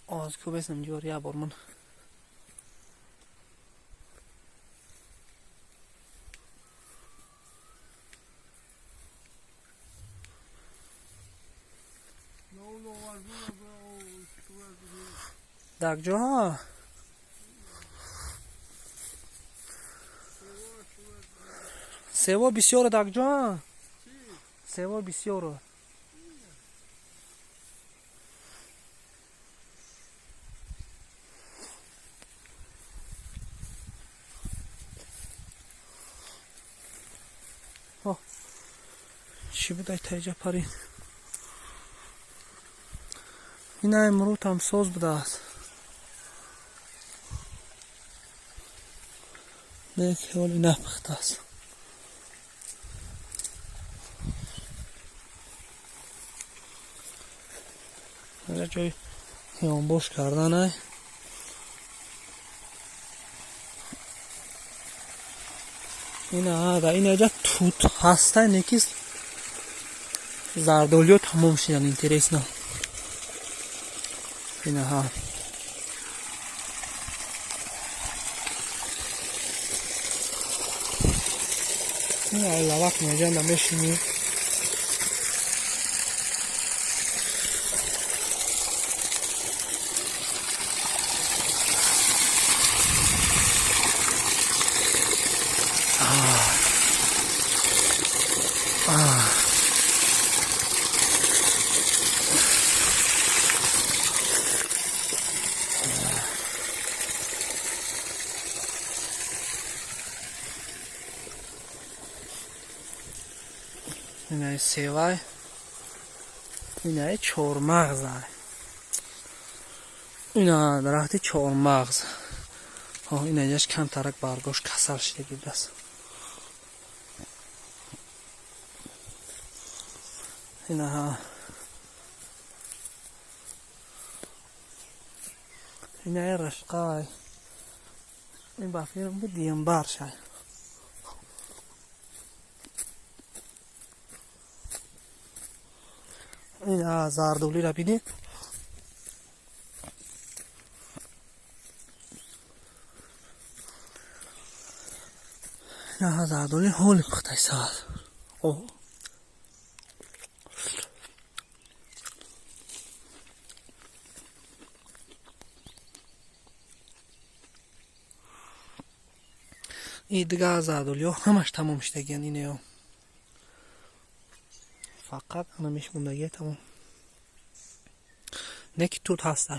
Оз ку бесам ҷор я бор ман. Дар ҷоҳо сево бисёро дар ҷо сево бисёро. Чӣ будай таиҷа парид? Ина имрӯз соз будааст. Нек ҳоли напухтааст. Инҷа ҷои ҳиёнбош карданай. Ина дар инаҷа тут ҳастай, некист зардолиё тамом шидан, интересно. Инаҳа. Ина лавак меҷанда мешинӣ. Инаи севай, инаи чормағзай, ина дарахти чормағз. Инаҷаш камтарак баргош касал шидаги будааст. Инаҳа инаи рашқай, ин ба фикрам ки диюмбаршай. Ина зардолиро бинед. Ина зардоли ҳоли пухтай саат. И дигар зардолиҳо ҳамаш тамом шудагиянд, инеё. Фақат ана мешмондагия тамом. Не ки тут ҳаста.